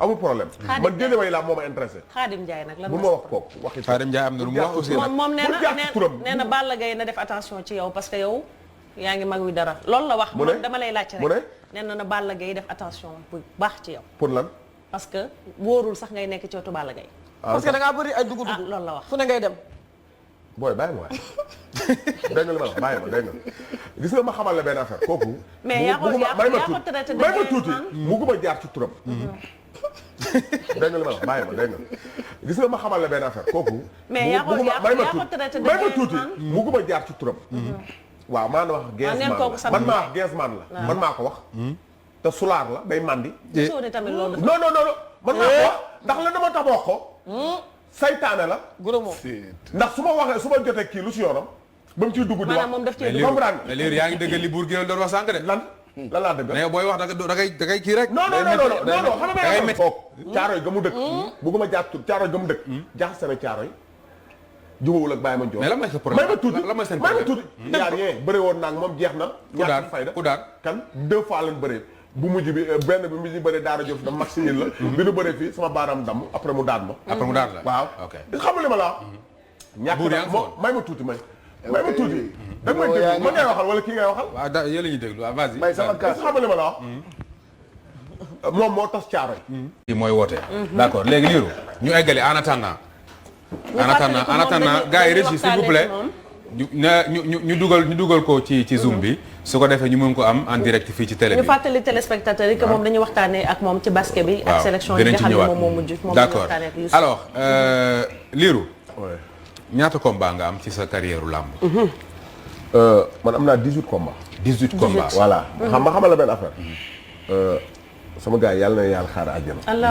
amul problème. man Guédiawaye laa moo ma intéressé. Khadim Ndiaye nag lan bu ma wax kooku waxi. Khadim Ndiaye am na lu mu wax aussi. moom nee na Balla Gaye na def attention ci yow parce que yow yaa ngi mag wi dara loolu la wax. man dama lay laajte rek nee na Balla Gaye def attention bu baax ci yow. pour lan. parce que wóorul sax ngay nekk ci wetu Balla Gaye. parce que da ngaa bëri ay dugg loolu la wax fu ne ngay dem. booy bàyyi ma waay dégg nga li ma wax bàyyi ma dégg nga gis nga ma xamal la benn affaire kooku. mais yaa ko traité may ma tuuti bugguma jaar ci turam. dégg nga li ma wax bàyyi ma dégg nga gis nga ma xamal la benn affaire kooku. mais yaa ko traité may ma tuuti bugguma jaar ci turam. waaw maa na wax Gainsman man maa wax Gainsman la man maa ko wax. te sulaar la day mandi. soo ne tamit loolu non non non man maa ko wax ndax la dama tax wax ko. saytaane la. guro moom ndax su ma waxee su ma jotee kii lu si yoonam. ba mu ciy dugg di wax maanaam moom daf cee comprendre mais léegi yaa ngi dëgg li buur géwél doon wax sànq de. lan laa dëgg. mais booy wax da ngay kii rek. non non non non xam nga may foog caaroy ga mu dëkk. bugguma jaar tur caaroy ga mu dëkk. jaxase na caaroy. jubawul ak Baye ma Ndiol. mais lan mooy sa problème may ma tuuti lan mooy seen may ma tuuti. yaa rien bëre woon naa moom jeex na. ñaata fayda ku daan kan 2 fois lañ bëree. bu mujj bi benn bi mujj bëri Daara Diouf da maximil la. bi nu bëree fii sama baaraam damm après mu daan ma. après mu daan la waaw. ok xam nga li ma la wax. ñàkk na may ma tuuti may ma tuuti. da nga may déglu ma ngay waxal wala kii ngay waxal. waaw da yéen la ñuy déglu waaw vas-y. may sama kàddu xam nga li ma la wax. moom moo tas caaro yi. kii mooy woote. d'accord léegi liiru ñu eggali en attendant. en attendant gars yi régi s'il vous plaît. ñu dugal ko ci Zoom bi. su ko defee ñu mën ko am en direct fii ci télé bi. ñu fàttali téléspectateurs yi que moom dañuy waxtaanee ak moom ci basket bi. ak sélection yi nga xam ne moom moo mujj. d'accord alors liiru. ñaata combat nga am ci sa carrière làmb. man am naa 18 combats. 18 combats voilà. xam nga xamal la benn affaire. sama gars yi yàlla na yàlla xaar àjjana.